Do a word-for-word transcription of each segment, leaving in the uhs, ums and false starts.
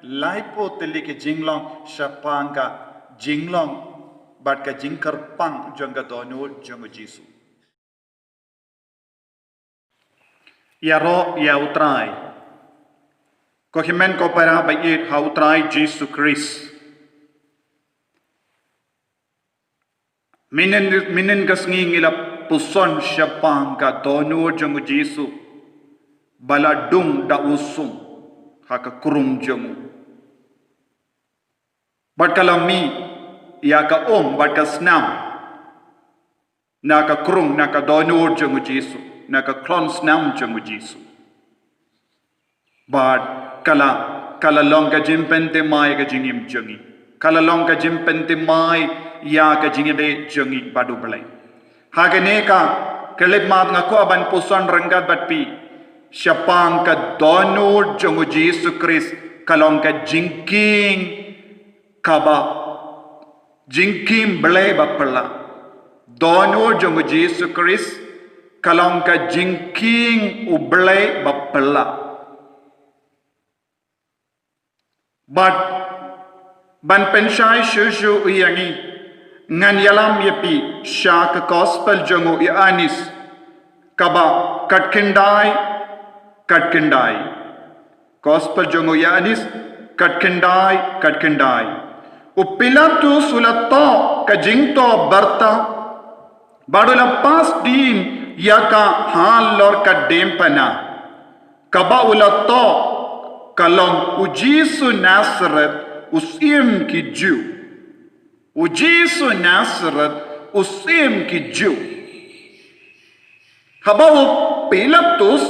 Laiphew tylli ki jinglong shaphang ka jinglong bad ka jingkyrpang jong ka dohnud jong u Jisu. Ïaroh ïa u Trai. Ko hynmen ko para ba ïeit ha u Trai Jisu Khrist. Mynhynnin, mynhynnin ka sngi ngi la puson shaphang ka dohnud jong u Jisu ba la dung da u sum ha ka krung jong u. Bad ka la mih ïa ka um bad ka snam na ka krung, na ka dohnud jong u Jisu, na ka khlong snam jong u Jisu. Bad ka la, ka la long ka jingpynthymmai ïa ka jingim jong ngi. Ka la long ka jingpynthymmai ïa ka jingïadei jong ngi bad u Blei. Ha kane ka khyllipmat nga kwah ban puson ryngkat bad phi shaphang ka dohnud jong u Jisu Khrist, ka long ka jingkieng kaba jingkieng Blei ba phylla. Dohnud jong u Jisu Khrist ka long ka jingkieng u Blei ba phylla. Bad ban pynshai shuh shuh ïa ngi, ngan ïalam ïa phi sha ka gospel jong u Ïoannis, kaba khatkhyndai, khatkhyndai. Gospel jong u Ïoannis, khatkhyndai, khatkhyndai. U Pilatus u la thoh ka jingthoh barta bad u la pass dien ïa ka halor ka diengphna, kaba u la thoh ka long: U Jisu Nasareth, u Syiem ki Jiw. U Jisu Nasareth, u Syiem ki Jiw. Haba u Pilatus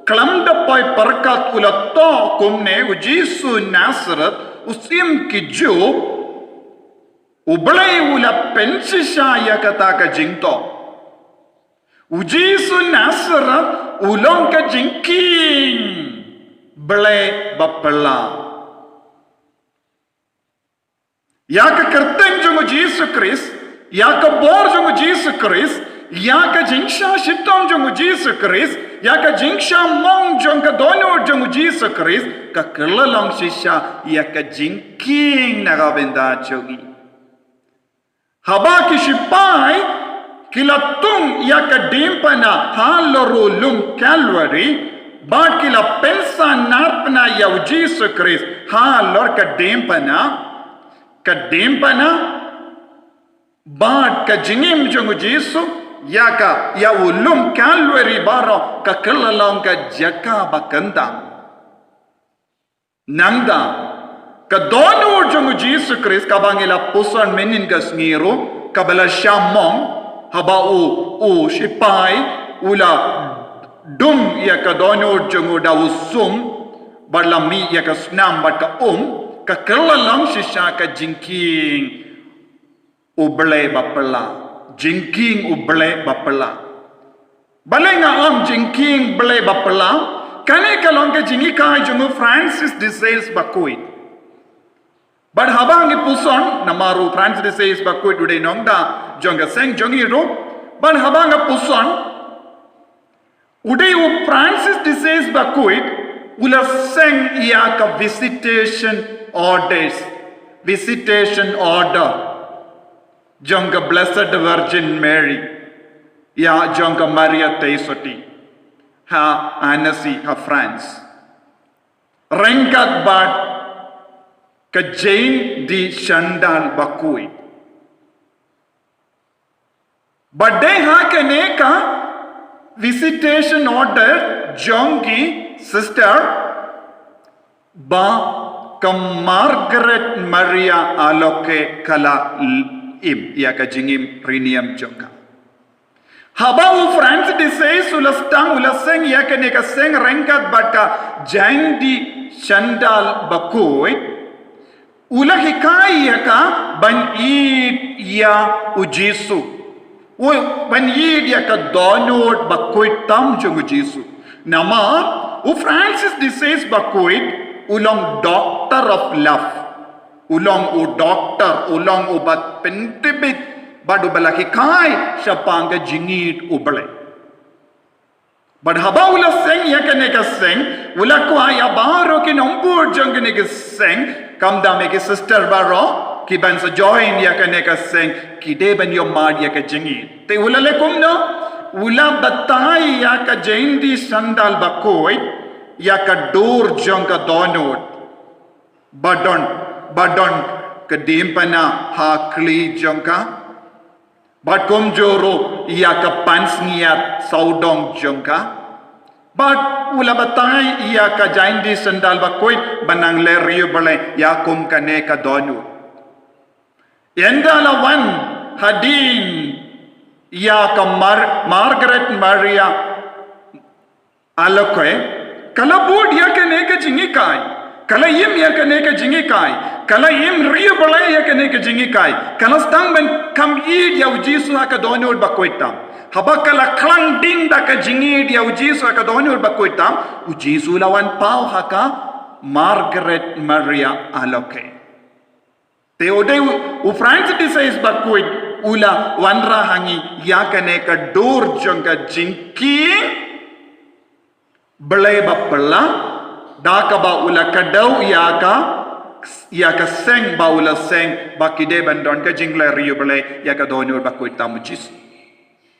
khlem da poi pyrkhat u la thoh kumne: U Jisu Nasareth, u Syiem ki Jiw, u Blei u la pynshisha ïa kata ka jingthoh. U Jisu Nasareth u long ka jingkieng Blei ba phylla. Ïa ka kyrteng jong u Jisu Khrist, ïa ka bor jong u Jisu Khrist, ïa ka jingshah shitom jong u Jisu Khrist, ïa ka jingshah mong jong ka dohnud jong u Jisu Khrist, ka kylla long shisha ïa ka jingkieng na ka bynta jong ngi. Haba ki shipai ki la tung ïa ka diengphna halor u lum Kalbari, bad ki la pynsanarphna ïa u Jisu Khrist halor ka diengphna, ka diengphna bad ka jingim jong u Jisu, ïa ka, ïa u lum Kalbari baroh ka kylla long ka jaka ba kyntang. Nangta ka dohnud jong u Jisu Khrist kaba ngi la puson mynhynnin ka sngi ruh, kaba la shah mong haba u, u shipai u la dung ïa ka dohnud jong u da u sum, bad la mih ïa ka snam bad ka um, ka kylla long shisha ka jingkieng u Blei ba phylla. Jingkieng u Blei ba phylla. Balei nga ong jingkieng Blei ba phylla? Kane ka long ka jinghikai jong u Francis de Sales bakhuid. Bad haba ngi puson, namar u Francis de Sales bakhuid u dei nongda jong ka seng jong ngi ruh. Bad haba nga puson, u dei u Francis de Sales bakhuid u la seng ïa ka Visitation Orders, Visitation Order jong ka Blessed Virgin Mary, ïa jong ka Maria Theisotti, ha Annecy, ha France. Ryngkat bad ka Jane de Chantal bakhuid. Bad dei ha kane ka Visitation Order jong ki sister ba ka Margaret Maria Alacoque ka la im ïa ka jingim riewniam jong ka. Haba u Francis de Sales u la sdang u la seng ïa kane ka seng ryngkat bad ka Jane de Chantal bakhuid, u la hikai ïa ka ban ïeit ïa u Jisu. U, ban ïeit ïa ka dohnud bakhuid tam jong u Jisu. Namar u Francis de Sales bakhuid u long doctor of love. U long u doctor, u long uba pyntbit bad uba la hikai shaphang ka jingïeit u Blei. Bad haba u la seng ïa kane ka seng, U la kwah ïa baroh ki nongbud jong kane ka seng, khamtam ïa ki sister baroh, ki ban sa join ïa kane ka seng, ki dei ban ïohmad ïa ka jingïeit. Te u la leh kumno, u la batai ïa ka jingdih sandal bakhuid, ïa ka dur jong ka dohnud. Ba don, ba don ka diengphna ha khlieh jong ka. Bad kumjuh ruh ïa ka pansngiat sawdong jong ka. Bad u la batai ïa ka jingdih sandal bakhuid ban nang leh riewblei ïa kum kane ka dohnud. Ynda la wan hadien ïa ka Mar-, Margaret Maria Alacoque, ka la bud ïa kane ka jinghikai. Ka la im ïa kane ka jinghikai. Ka la im riewblei ïa kane ka jinghikai. Ka la sdang ban kham ïeit ïa u Jisu ha ka dohnud bakhuid tam. Haba ka la khlad dien da ka jingïeit ïa u Jisu ha ka dohnud bakhuid tam, u Jisu la wan paw ha ka Margaret Maria Alacoque. Te u dei u, u Francis de Sales bakhuid u la wanrah ha ngi ïa kane ka dur jong ka jingkhie Blei ba phylla, da kaba u la kdew ïa ka, ïa ka seng ba u la seng ba ki dei ban don ka jingleh riewblei ïa ka dohnud bakhuid tam u Jisu.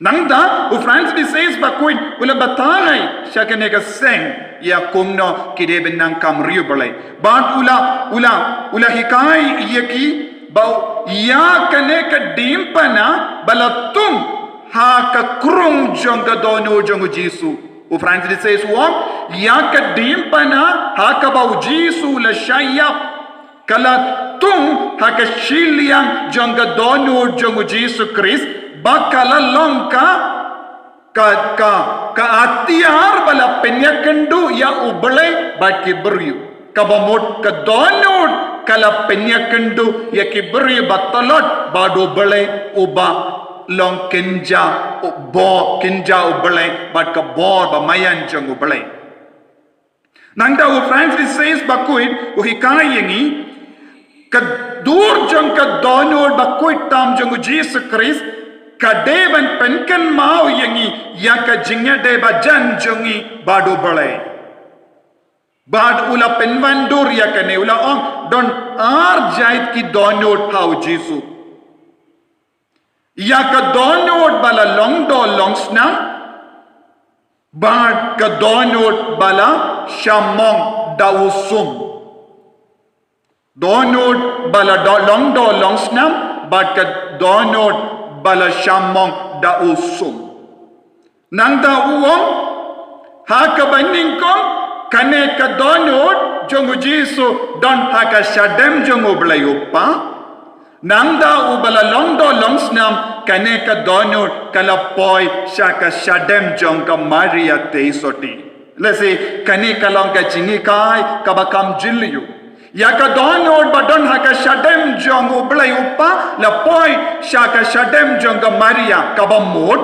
Nangta u Francis de Sales bakhuid u la batai sha kane ka seng ïa kumno ki dei ban nang kham riewblei. Bad u la, u la, u la hikai ïa ki ba ïa kane ka diengphna ba la tung ha ka krung jong ka dohnud jong u Jisu. U Francis de Sales u ong, ïa ka diengphna ha kaba u Jisu u la shah ïap, ka la tung ha ka shiliang jong ka dohnud jong u Jisu Khrist, ba ka la long ka, ka, ka, ka atiar ba la pynïakynduh ïa u Blei bad ki briew. Kaba mut ka dohnud ka la pynïakynduh ïa ki briew ba tlot bad u Blei uba long kynja u bor, kynja u Blei bad ka bor ba maïan jong u Blei. Nangta u Francis de Sales bakhuid u hikai ïa ngi, ka dur jong ka dohnud bakhuid tam jong u Jisu Khrist ka dei ban pynkynmaw ïa ngi ïa ka jingïadei bajan jong ngi bad u Blei. Bad u la pynwandur ïa kane, u la ong, don ar jait ki dohnud ha u Jisu. Ïa ka dohnud ba la long doh long snam, bad ka dohnud ba la shamong da u sum. Dohnud ba la do-, long doh long snam, bad ka dohnud ba la shamong da u sum. Nangta u ong, ha kaba nyngkong, kane ka dohnud jong u Jisu don ha ka shadem jong u Blei u Kpa. Nangta u ba la long doh long snam, kane ka dohnud ka la poi sha ka shadem jong ka Maria Theisotti. Lehse kane ka long ka jinghikai kaba kham jylliew. Ïa ka dohnud ba don ha ka shadem jong u Blei u Kpa la poi sha ka shadem jong ka Maria, kaba mut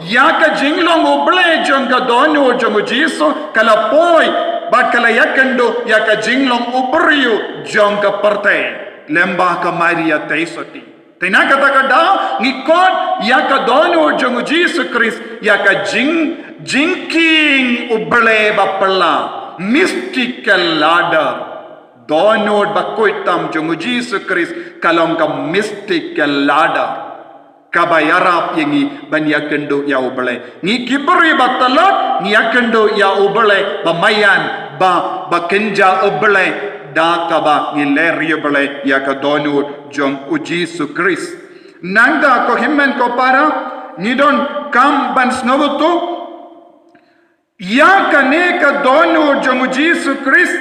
ïa ka jinglong u Blei jong ka dohnud jong u Jisu ka la poi bad ka la ïakynduh ïa ka jinglong u briew jong ka pyrthei, lyngba ka Maria Theisotti. Te na kata ka daw ngi khot ïa ka dohnud jong u Jisu Khrist ïa ka jing, jingkhie u Blei ba phylla, mystical ladder. Dohnud bakhuid tam jong u Jisu Khrist ka long ka mystical ladder kaba ïarap ïa ngi ban ïakynduh ïa u Blei. Ngi ki briew ba tlot ngi ïakynduh ïa u Blei ba maïan, ba, ba kynja u Blei da kaba ngi leh riewblei ïa ka dohnud jong u Jisu Khrist. Nangta ko hynmen ko para, ngi donkam ban sngewthuh ïa kane ka dohnud jong u Jisu Khrist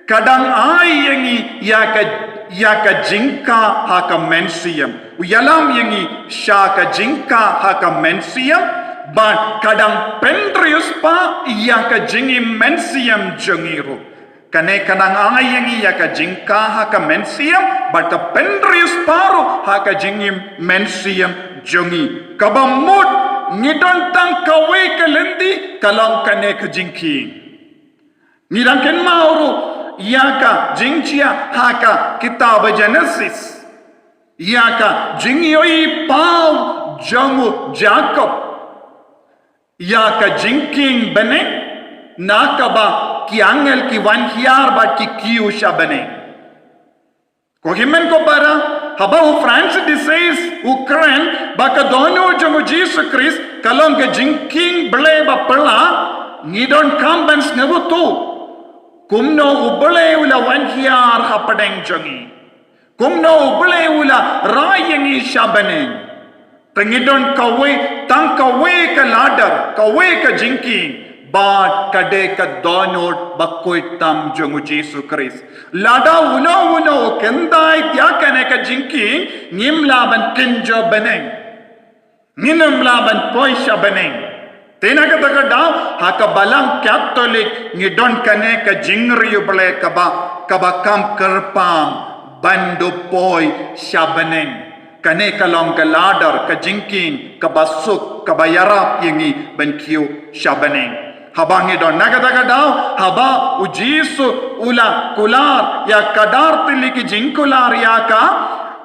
ka dang ai ïa ngi ïa ka, ïa ka jingkha ha ka mynsiem. U ïalam ïa ngi sha ka jingkha ha ka mynsiem, bad ka dang pynriewspah ïa ka jingim mynsiem jong ngi ruh. Kane ka nang ai ïa ngi ïa ka jingkha ha ka mynsiem, bad ka pynriewspah ruh ha ka jingim mynsiem jong ngi. Kaba mut ngi don tang kawei ka lynti, ka long kane ka jingkhie. Ngi dang kynmaw ruh ïa ka jingjia ha ka kitab Genesis, ïa ka jingïohi paw jong u Jakob, ïa ka jingkhie bneng, Na kaba ki angel ki wan hiar bad ki kiew sha bneng. Ko hynmen ko para, haba u Francis de Sales u kren ba ka dohnud jong u Jisu Khrist ka long ka jingkieng Blei ba phylla, ngi donkam ban sngewthuh kumno u Blei u la wan hiar hapdeng jong ngi. Kumno u Blei u la rai ïa ngi sha bneng. Te ngi don kawei, tang kawei ka ladder, kawei ka jingkieng, bad ka dei ka dohnud bakhuid tam jong u Jisu Khrist. Lada uno uno u kyntait ïa kane ka jingkieng, ngim lah ban kynjoh bneng. Ngim lah ban poi sha bneng. Te na kata ka daw, ha ka balang Katholik ngi don kane ka jingriewblei kaba, kaba kham kyrpang ban da poi sha bneng. Kane ka long ka ladder, ka jingkieng kaba suk, kaba ïarap ïa ngi ban kiew sha bneng. Haba ngi don na kata ka daw, haba u Jisu u la kular ïa kadar tylli ki jingkular ïa ka,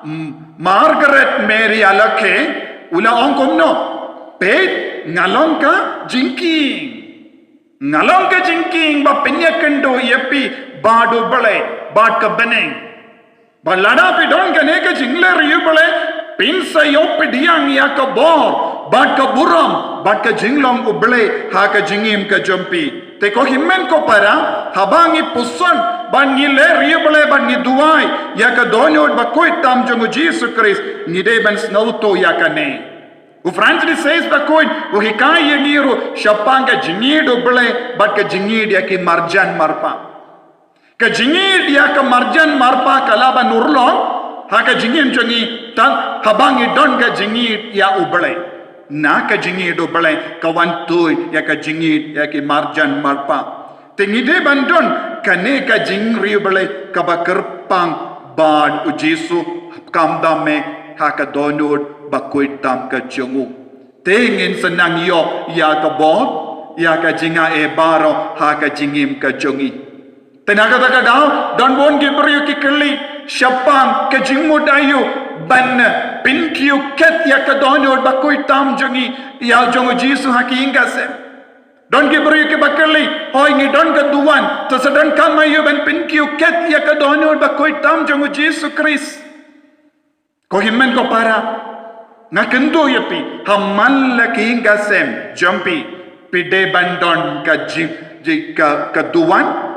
mm, Margaret Mary Alakhei, u la ong kumno? Peit, nga long ka jingkieng. Nga long ka jingkieng ba pynïakynduh ïa phi bad u Blei bad ka bneng. Bad lada phi don kane ka jingleh riewblei, phin sa ïoh pdiang ïa ka bor bad ka burom bad ka jinglong u Blei ha ka jingim ka jong phi. Te ko hynmen ko para, haba ngi puson bad ngi leh riewblei bad ngi duwai ïa ka dohnud bakhuid tam jong u Jisu Khrist, ngi dei ban sngewthuh ïa kane. U Francis de Sales bakhuid u hikai ïa ngi ruh shaphang ka jingïeid u Blei bad ka jingïeid ïa ki marjan marpa. Ka jingïeid ïa ka marjan marpa ka lah ban urlong ha ka jingim jong ngi tang haba ngi don ka jingïeid ïa u Blei. Na ka jingïeid u Blei ka wan tuid ïa ka jingïeid ïa ki marjan marpa. Te ngi dei ban don kane ka jingriewblei kaba kyrpang bad u Jisu, kham da me ha ka dohnud bakhuid tam ka jong u. Te ngin sa nang ïoh ïa ka bor, ïa ka jingaiei baroh ha ka jingim ka jong ngi. Te na kata ka daw, don bun ki briew ki kylli shaphang ka jingmut aïu ban pynkiew khet ïa ka dohnud bakhuid tam jong ngi, ïa jong u Jisu ha ki ïing ka sem. Don ki briew kiba kylli, hooid ngi don ka duwan, te sa donkam aïu ban pynkiew khet ïa ka dohnud bakhuid tam jong u Jisu Khrist. Ko hynmen ko para, nga kyntu ïa phi, ha man la ki ïing ka sem jong phi, phi dei ban don ka jing, jing ka, ka duwan.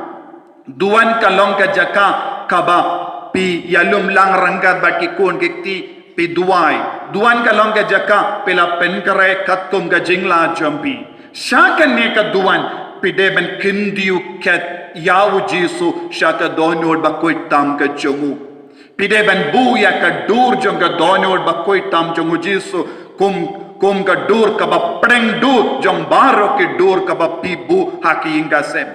Duwan ka long ka jaka kaba phi ïalum lang ryngkat bad ki khun ki kti, phi duwai. Duwan ka long ka jaka phi la pynkhreh katkum ka jinglad jong phi. Sha kane ka duwan phi dei ban kyntiew khet ïa u Jisu sha ka dohnud bakhuid tam ka jong u. Phi dei ban buh ïa ka dur jong ka dohnud bakhuid tam jong u Jisu kum, kum ka dur kaba pdeng dur jong baroh ki dur kaba phi buh ha ki ïing ka sem.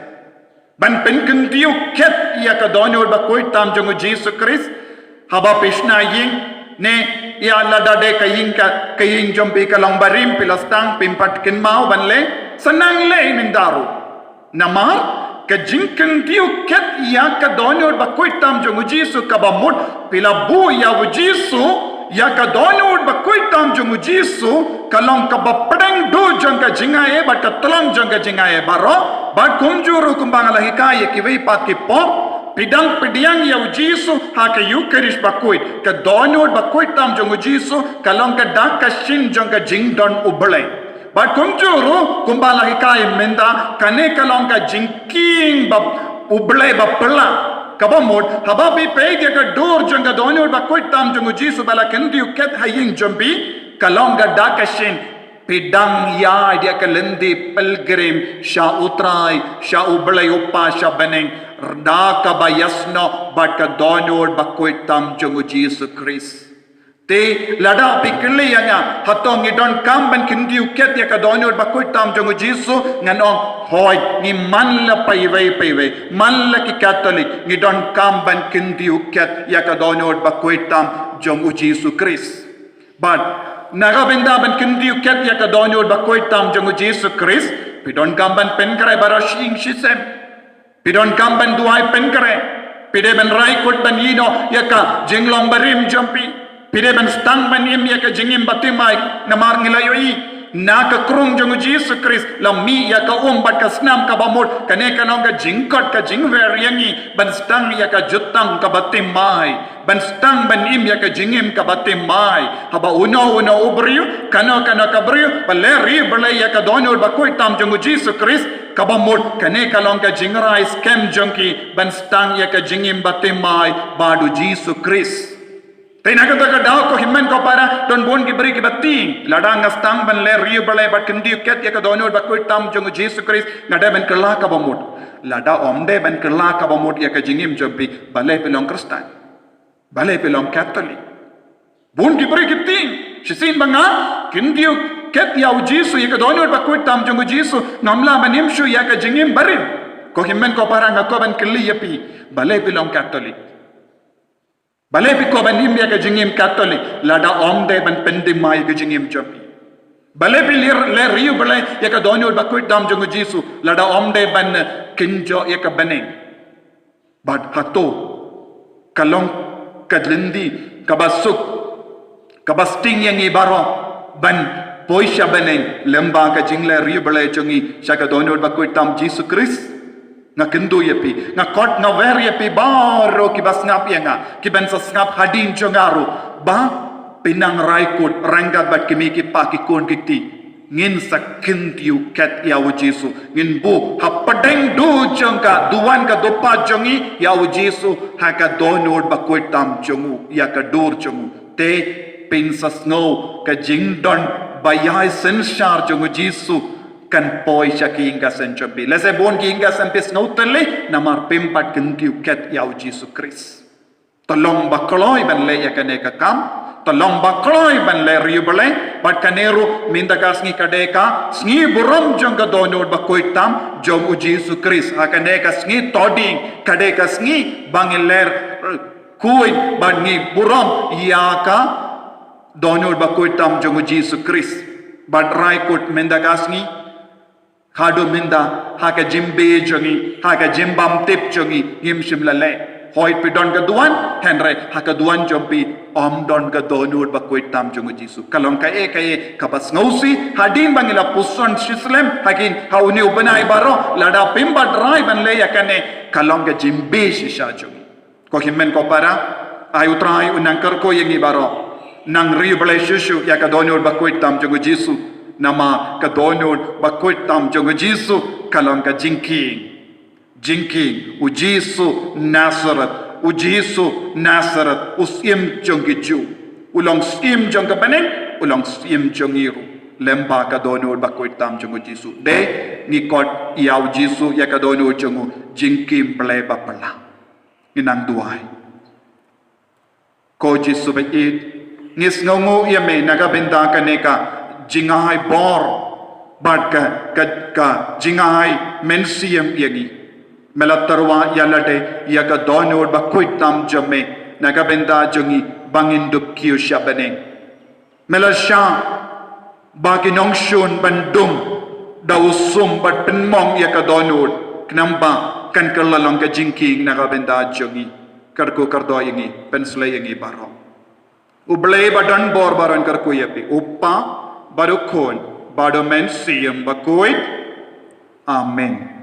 Ban pynkyntiew khet ïa ka dohnud bakhuid tam jong u Jisu Khrist. Haba phi shna ïing ne ïa lada dei ka ïing ka, ka ïing jong phi ka long barim phi la sdang phim pat kynmaw ban leh, sa nang leh mynta ruh. Namar ka jingkyntiew khet ïa ka dohnud bakhuid tam jong u Jisu kaba mut phi la buh ïa u Jisu, ïa ka dohnud bakhuid tam jong u Jisu, ka long kaba pdeng dur jong ka jingaiei bad ka tlong jong ka jingaiei baroh, bad kumjuh ruh kumba nga la hikai ïa kiwei pat ki por, phi dang pdiang ïa u Jisu ha ka Eucharist bakhuid, ka dohnud bakhuid tam jong u Jisu, ka long ka dak ka shin jong ka jingdon u Blei. Bad kumjuh ruh kumba la hikai mynta, kane ka long ka jingkieng ba u Blei ba phylla. Kaba mut, haba phi peit ïa ka dur jong ka dohnud bakhuid tam jong u Jisu ba la kyntiew khet ha ïing jong phi, ka long ka dak ka shin, phi dang ïaid ïa ka lynti pilgrim sha u Trai, sha u Blei u Kpa sha bneng, da kaba ïasnoh bad ka dohnud bakhuid tam jong u Jisu Khrist. Te lada phi kylli ïa nga, hato ngi donkam ban kyntiew khet ïa ka dohnud bakhuid tam jong u Jisu, ngan ong, hooid, ngi man la paiwei paiwei, man la ki Katholik, ngi donkam ban kyntiew khet ïa ka dohnud bakhuid tam jong u Jisu Khrist. Bad na ka bynta ban kyntiew khet ïa ka dohnud bakhuid tam jong u Jisu Khrist, phi donkam ban pynkhreh baroh shi ïing shi sem. Phi donkam ban duwai pynkhreh. Phi dei ban rai kut ban ïehnoh ïa ka jinglong barim jong phi. Phi dei ban sdang ban im ïa ka jingim bathymmai namar ngi la ïohi Na ka krung jong u Jisu Khrist la mih ïa ka um bad ka snam kaba mut. Kane ka long ka jingkot ka jingwer ïa ngi ban sdang ïa ka jutang kaba thymmai, ban sdang ban im ïa ka jingim kaba thymmai. Haba uno uno u briew, kano kano ka briew ba leh riewblei ïa ka dohnud bakhuid tam jong u Jisu Khrist, kaba mut kane ka long ka jingrai skhem jong ki ban sdang ïa ka jingim ba thymmai bad u Jisu Khrist. Te na kata ka daw, ko hynmen ko para, don bun ki briew kiba tieng, lada nga sdang ban leh riewblei bad kyntiew ket ïa ka dohnud bakhuid tam jong u Jisu Khrist, nga dei ban kylla kaba mut. Lada ym dei ban kylla kaba mut ïa ka jingim jong phi, balei phi long Khristan? Balei phi long Katholik? Bun ki briew ki tieng, shisien ba nga kyntiew ket ïa u Jisu, ïa ka dohnud bakhuid tam jong u Jisu, ngam lah ban im shuh ïa ka jingim barit. Ko hynmen ko para, nga kwah ban kylli ïa phi, balei phi long Katholik? Balei phi kwah ban im ïa ka jingim Katholik lada ym dei ban pynthymmai ïa ka jingim jong phi? Balei phi leh, leh riewblei ïa ka dohnud bakhuid tam jong u Jisu lada ym dei ban, eh, kynjoh ïa ka bneng? Bad hato ka long ka lynti kaba suk, kaba sting ïa ngi baroh ban poi sha bneng lyngba ka jingleh riewblei jong ngi sha ka dohnud bakhuid tam Jisu Khrist? Nga kyntu ïa phi, nga khot, nga wer ïa phi baroh kiba sngap ïa nga, kiban sa sngap hadien jong nga ruh, ba phin nang rai kut ryngkat bad ki mei ki pa, ki khun ki kti. Ngin sa kyntiew ket ïa u Jisu, ngin buh hapdeng duh jong ka duwan ka dupa jong ngi ïa u Jisu ha ka dohnud bakhuid tam jong u, ïa ka dur jong u. Te phin sa sngew ka jingdon ba ïai synshar jong u Jisu kan poi sha ki ïing ki sem jong phi. Lehse bun ki ïing ki sem phi sngew teli namar phim pat kyntiew ket ïa u Jisu Khrist. To long ba kloi ban leh ïa kane ka kam, to long ba kloi ban leh riewblei, bad kane ruh mynta ka sngi ka dei ka sngi burom jong ka dohnud bakhuid tam jong u Jisu Khrist. Ha kane ka sngi Thohdieng ka dei ka sngi ba ngi leh, eh, khuid bad ngi burom ïa ka dohnud bakhuid tam jong u Jisu Khrist. Bad rai kut mynta ka sngi, haduh mynta, ha ka jingbieit jong ngi, ha ka jingbymtip jong ngi, ngim shym la leh. Hooid phi don ka duwan, hynrei ha ka duwan jong phi ym don ka dohnud bakhuid tam jong u Jisu. Ka long kaei kaei kaba sngewsih, hadien ba ngi la puson shi slem ha kine, ha une u bnai baroh, lada phim pat rai ban leh ïa kane, ka long ka jingbieit shisha jong ngi. Ko hynmen ko para, ai u Trai un nang kyrkhu ïa ngi baroh. Nang riewblei shuh shuh ïa ka dohnud bakhuid tam jong u Jisu. Namar ka dohnud bakhuid tam jong u Jisu ka long ka jingkieng. Jingkieng, u Jisu Nasareth, u Jisu Nasareth, u Syiem jong ki Jiw. U long Syiem jong ka bneng, u long Syiem jong ngi ruh. Lyngba ka dohnud bakhuid tam jong u Jisu. Dei, ngi khot ïa u Jisu ïa ka dohnud jong u, jingkieng Blei baphylla. Ngi nang duwai. Ko Jisu ba ïeit, ngi sngewnguh ïa me na ka bynta kane ka jingai bor bad ka, ka, ka jingai mynsiem ïa ngi. Me la tyrwa ïa lade ïa ka dohnud bakhuid tam jong me na ka bynta jong ngi ba ngin dup kiew sha bneng. Me la shah ba ki nongshun ban dung da u sum bad pynmong ïa ka dohnud, khnang ba kan kylla long ka jingkieng na ka bynta jong ngi. Kyrkhu kyrdoh ïa ngi, pynshlei ïa ngi baroh. U Blei ba don bor baroh un kyrkhu ïa phi, u Kpa bad u Khun bad u Mynsiem Bakhuid. Amen.